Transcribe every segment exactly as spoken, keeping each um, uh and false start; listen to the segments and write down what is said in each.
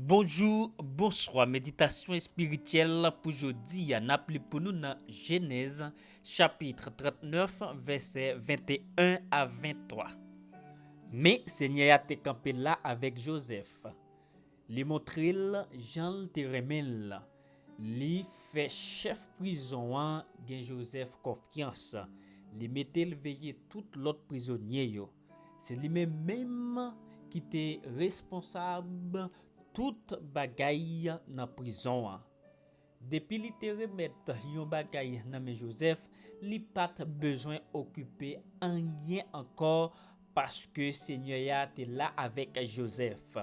Bonjou, bonswa. Meditasyon espirityèl pou jodi a, n ap li pou nou nan Jenèz, chapit trannèf, vèsè venteyen a venntwa. Men, Senyè a te kanpe la avèk Jozèf. Li montre l jan l te renmen l. Li fè chèf prizon an gen Jozèf konfyans. Li mete l veye tout lòt prizonye yo. Se li menm menm ki te responsab tout bagay nan prizon an. Depi li te remèt yon bagay nan men Jozèf, li pa t bezwen okipe anyen ankò, paske Senyè a te la avèk Jozèf.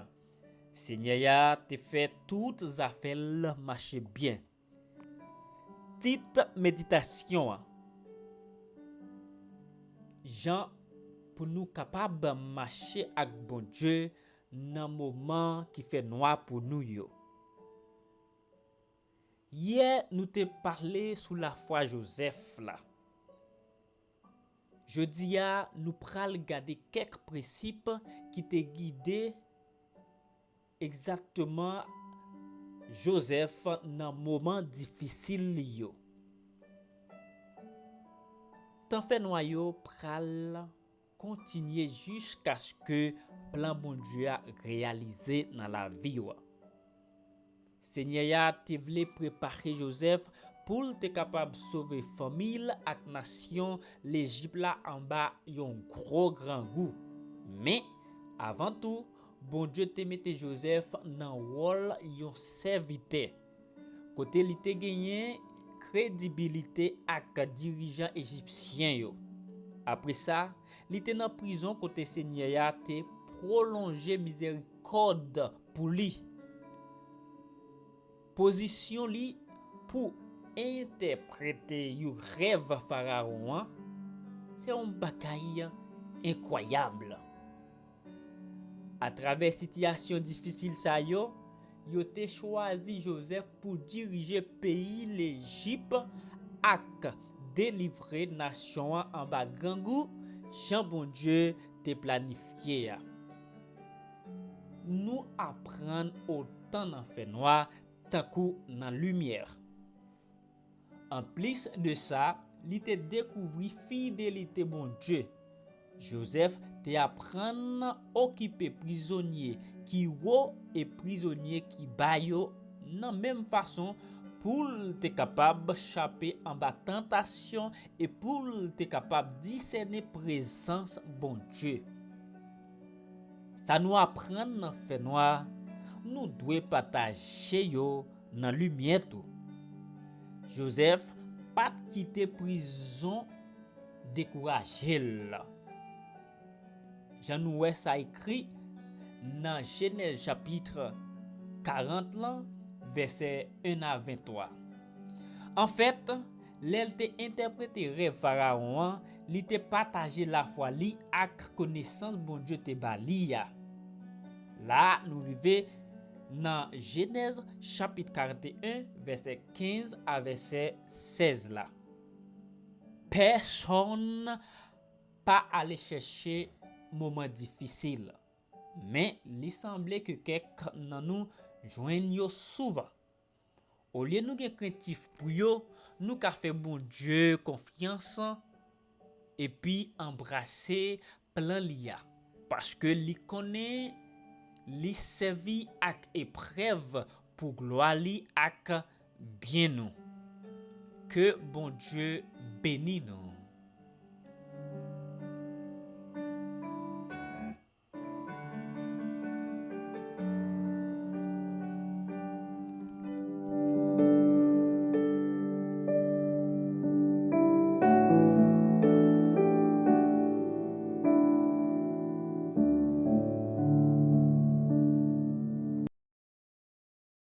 Senyè a te fè tout zafè l mache byen. Tit meditasyon an: Jan pou nou kapab mache ak Bondye nan moman ki fè nwa pou nou yo. Yè, nou te pale sou lafwa Jozèf la. Jodi a, nou pral gade kèk prensip ki te gide egzakteman Jozèf nan moman difisil li yo. Tan fènwa yo pral kontinye jiskaske plan Bondye a reyalize nan lavi w. Senyè a te vle prepare Jozèf pou l te kapab sove fanmi l ak nasyon Lejip la anba yon gwo grangou. Men, avan tou, Bondye te mete Jozèf nan wòl yon sèvitè, kote li te genyen kredibilite ak dirijan ejipsyen yo. Apre sa, li te nan prizon kote Senyè a te pwolonje mizerikòd pou li. Pozisyon li pou entèprete yon rèv Farawon an, se yon bagay enkwayab. Atravè sitiyasyon difisil sa yo, yo te chwazi Jozèf pou dirije peyi Lejip ak delivre nasyon an anba grangou, jan Bondye te planifye a. Nou aprann otan nan fènwa tankou nan limyè. Anplis de sa, li te dekouvri fidelite Bondye. Jozèf te aprann okipe prizonye ki wo e prizonye ki ba yo nan menm fason pou l te kapab chape anba tantasyon e pou l te kapab disène prezans Bondye. Sa nou aprann nan fènwa, nou dwe pataje yo nan limyè tou. Jozèf pa t kite prizon dekouraje l. Jan nou wè sa ekri nan Jenèz chapit karant lan, vèsè en a venntwa. Anfèt, lè l te entèprete rèv Farawon an, li te pataje lafwa li ak konesans Bondye te ba li a. La a, nou rive nan Jenèz chapit karanteyen, vèsè kenz a vèsè sèz la. Pèsonn pa ale chèche moman difisil, men li sanble ke kèk nan nou jwenn yo souvan. Olye nou gen krentif pou yo, nou ka fè Bondye konfyans epi anbrase plan li a, paske li konnen li sèvi ak eprèv pou glwa li ak byen nou. Ke Bondye beni nou.